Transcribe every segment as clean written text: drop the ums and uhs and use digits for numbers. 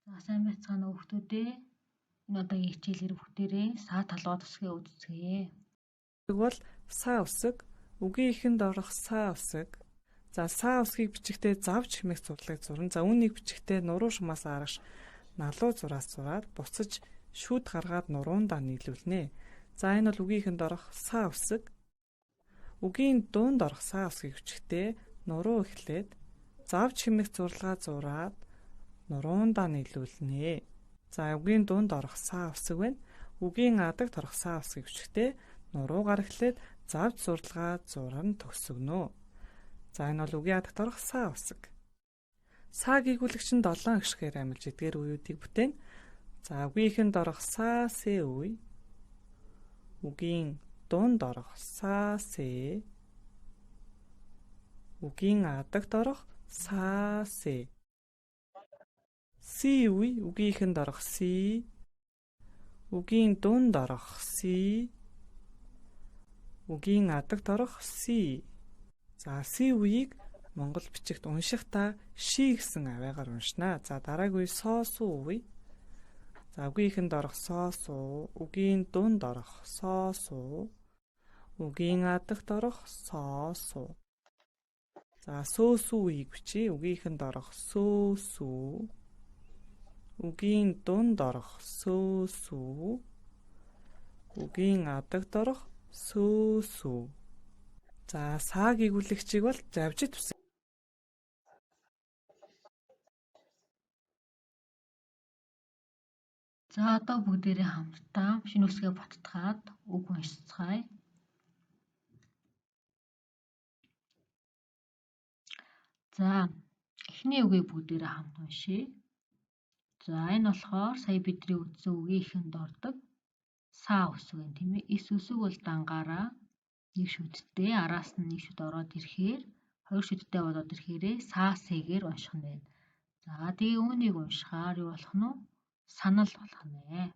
За сайн байцгаана уу хүмүүстээ. Энэ удаагийн хичээлээр бүгдээрээ саа толгой төсгээ үзцгээе. Бол саа үсэг, үгийн эхэнд орох саа үсэг. За саа үсгийг бичихдээ завж хэмээх зурлыг зурна. За үүнийг бичихдээ нуруу шумаас арагш налуу зураас зураад буцаж шүд гаргаад нуруундаа нийлүүлнэ. За энэ бол үгийн эхэнд орох саа үсэг. Үгийн дунд орох саа үсгийг бичихдээ нуруу эхлээд завж хэмээх зурлага зураад нуруундаа нийлүүлнэ. За үгийн дунд орох саа үсэг байна. Үгийн адагт орох саа үсгийг бичихдээ нуруугаар эхлээд завж зурлага зуран төгсгөнө. За энэ бол үгийн адагт орох саа үсэг. Саа гийгүүлэгч нь 7 эгшгээр амилж эдгээр үеүүдийг бүтээн. За үгийн эхэнд орох саа сэ үе. Үгийн дунд орох саа сэ. Үгийн адагт орох саа сэ. Си үе үгийн эхэнд орох си. Үгийн дунд орох си. Үгийн адагт орох си. За си үеийг монгол бичигт уншихдаа ши гэсэн авиагаар уншина. За дараагийн үе соо суу үе. За үгийн эхэнд орох соо суу, үгийн дунд орох соо суу, үгийн адагт орох соо суу. За сөө сүү үеийг бичье. Үгийн эхэнд орох сөө сүү, үгийн дунд орох сөө сүү, үгийн адагт орох сөө сүү. За саа гийгүүлэгчийг бол завжит үсэг. За одоо бүгдээрээ хамтдаа шинэ үсгээ баттгаад үг уншицгаая. За эхний үгийг бүгдээрээ хамт уншъя. За энэ болохоор сая бидний үзсэн үгийн эхэнд ордог саа үсэг байна тийм ээ. Эс үсэг бол дангаараа нэг шүдтэй, араас нь нэг шүд ороод ирэхээр хоёр шүдтэй болоод ирэхээрээ саа сэгээр унших нь байна. За тэгээ үүнийг уншихаар юу болох нь вэ? Санал болох нэ.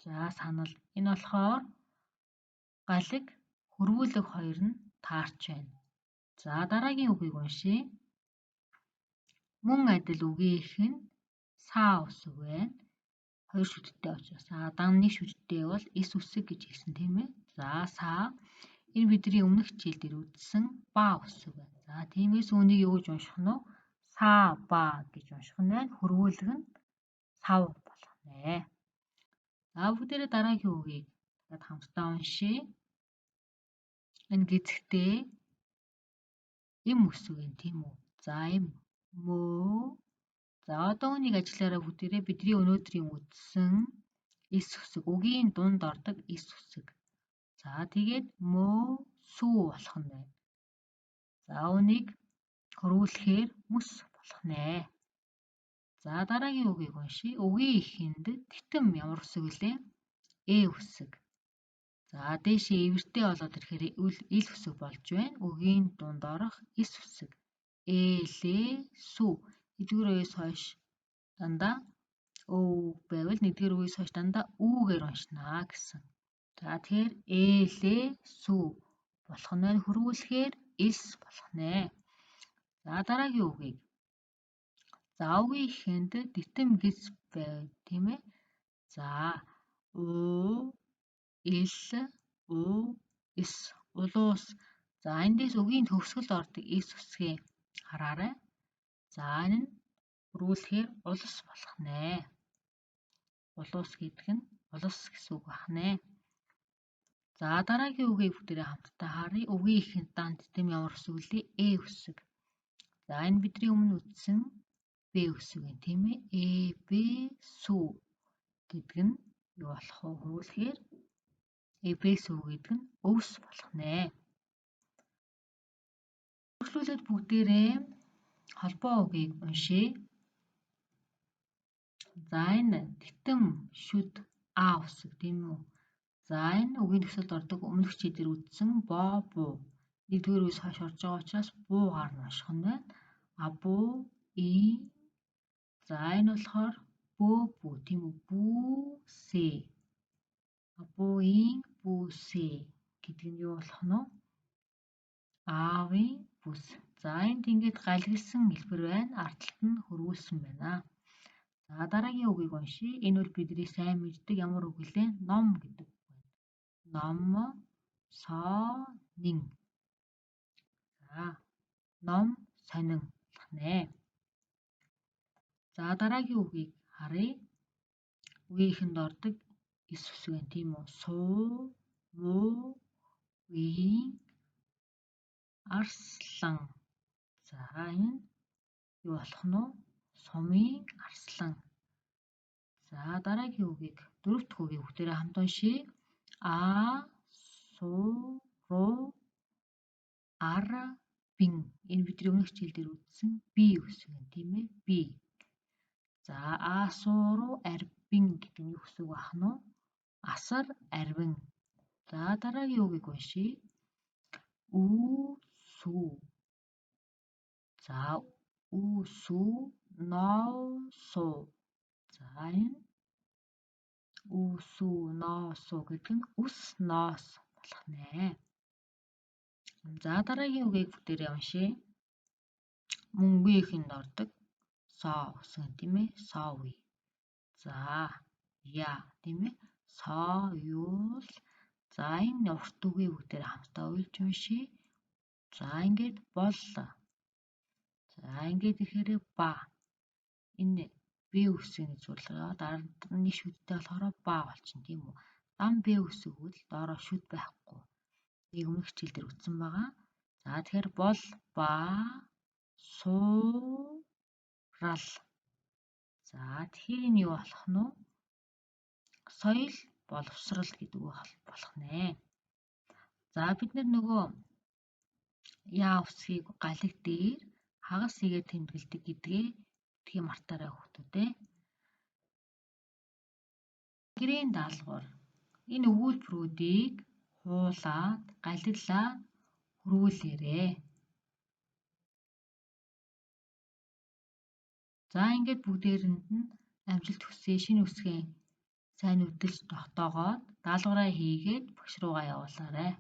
За санал. Энэ болохоор галиг хөрвүүлэг хоёр нь таарч байна. За дараагийн үгийг уншъя. Мөн адил үгийн эхэнд саа үсэг байна. Хоёр шүдтэй учраас дан нэг шүдтэй бол эс үсэг гэж хэлсэн тийм ээ. За саа энэ бидний өмнөх хичээл дээр үзсэн ба үсэг байна. За тиймээс үүнийг юу гэж унших нь вэ? Саа ба гэж унших нь байна. Хөрвүүлэг нь сав болох нэ. За бүгдээрээ дараагийн үгийг дахиад хамтдаа уншъя. Энэ гэзэгтээ эм үсэг юм тийм үү? За эм мөө. За одоо үүнийг ажиллаараа бүгдээрээ бидний өнөөдрийн үзсэн эс үсэг, үгийн дунд ордог эс үсэг. За тэгээд мөө сүү болох нь байна. За үүнийг хөрвүүлэхээр мөс болох нэ. За дараагийн үгийг уншъя. Үгийн эхэнд титэм ямар үсэг вүлээ? Э үсэг. За дээшээ эвэртэй болоод ирэхээр ил үсэг болж байна. Үгийн дунд орох эс үсэг. Э л сүү. Нэгдүгээр үеэс хойш дандаа өө байвал нэгдүгээр үеэс хойш дандаа үүгээр уншнаа гэсэн. За тэгэхээр э л сүү болох нь байна. Хөрвүүлэхээр элс болох нэ. За дараагийн үгийг. За үгийн эхэнд дитэм гэс байв тийм ээ. За уу эл уу эс улуус. За эндээс үгийн төгсгөлд ордог эс үсгийг хараарай. За энэ нь хөрвүүлэхээр улс болох нэ. Улуус гэдэг нь улс гэсэн үг байх нэ. За дараагийн үгийг бүгдээрээ хамтдаа харъя. Үгийн эхэнд дан титэм ямар үсэг вүлээ? Э үсэг. За энэ бидний өмнө үзсэн Б үсэг юм тийм ээ. Э Б сүү гэдэг нь юу болох вэ? Хөрвүүлэхээр Э Б сүү гэдэг нь өвс болох нэ. Үргэлжлүүлээд бүгдээрээ холбоо үгийг уншъя. За энэ титэм шүд а үсэг тийм үү? За энэ үгийн төгсөлд ордог өмнөх хичээл дээр үзсэн бо буу. Нэгдүгээр үеэс хойш орж байгаа учраас буугаар нь унших нь байна. А буу и. За энэ болохоор бөө бүү тийм үү? Бүү сэ. А буу ин бүү сэ гэдэг нь юу болох нь вэ? Аавын бүс. За энд ингээд галигсан хэлбэр байна. Ард талд нь хөрвүүлсэн байна. За дараагийн үгийг уншъя. Энэ бол бидний сайн мэддэг ямар үг лээ? Ном гэдэг үг байна. Ном сонин. За ном сонин болох нэ. За дараагийн үгийг харъя. Үгийн эхэнд ордог эс үсэг байна тийм үү? Суу, муу, үеийн арслан. За энэ юу болох нь вэ? Сумын арслан. За дараагийн үгийг дөрөв дэх үгийг бүгдээрээ хамт уншъя. А су ру ар бин. Энэ бидний өмнөх хичээл дээр үзсэн би үсэг юм тийм ээ? Би. За а су ру арбин гэдэг нь юу гэсэн үг байх нь вэ? Асар арвин. За дараагийн үгийг уншъя. Ү сүү. За ү сүү ноо суу. За энэ ү сүү ноо суу гэдэг нь үс ноос болох нэ. За дараагийн үгийг бүгдээрээ уншъя. Мөнгөний эхэнд ордог соо үсэг тийм ээ? Соовъя. За я тийм ээ? Соёл. За энэ урт үгийг бүгдээрээ хамтдаа уйлж уншъя. За ингээд бол. За ингээд ихээр ба. Энэ Б үсгийн зурлага дараа нь нэг шүдтэй болохоор ба болчихно тийм үү? Дам Б үсэг үл доороо шүд байхгүй. Нэг өмнөх хичээл дээр үтсэн байгаа. За тэгэхээр бол ба суурал. За тэгэхээр энэ юу болох нь вэ? Соёл боловсрал гэдэг үг болох нэ. За бид нөгөө яа үсгийг галиг дээр хагас игээр тэмдэглэдэг гэдгээ битгий мартаарай хүүхдүүд ээ. Гэрийн даалгавар. Энэ өгүүлбэрүүдийг хуулаад, галиглаад хөрвүүлээрэй. За ингээд бүгдээрэнд нь амжилт хүсье. Шинэ үсгийн сайн үдэлж тогтоогоод даалгавраа хийгээд багш руугаа явуулаарай.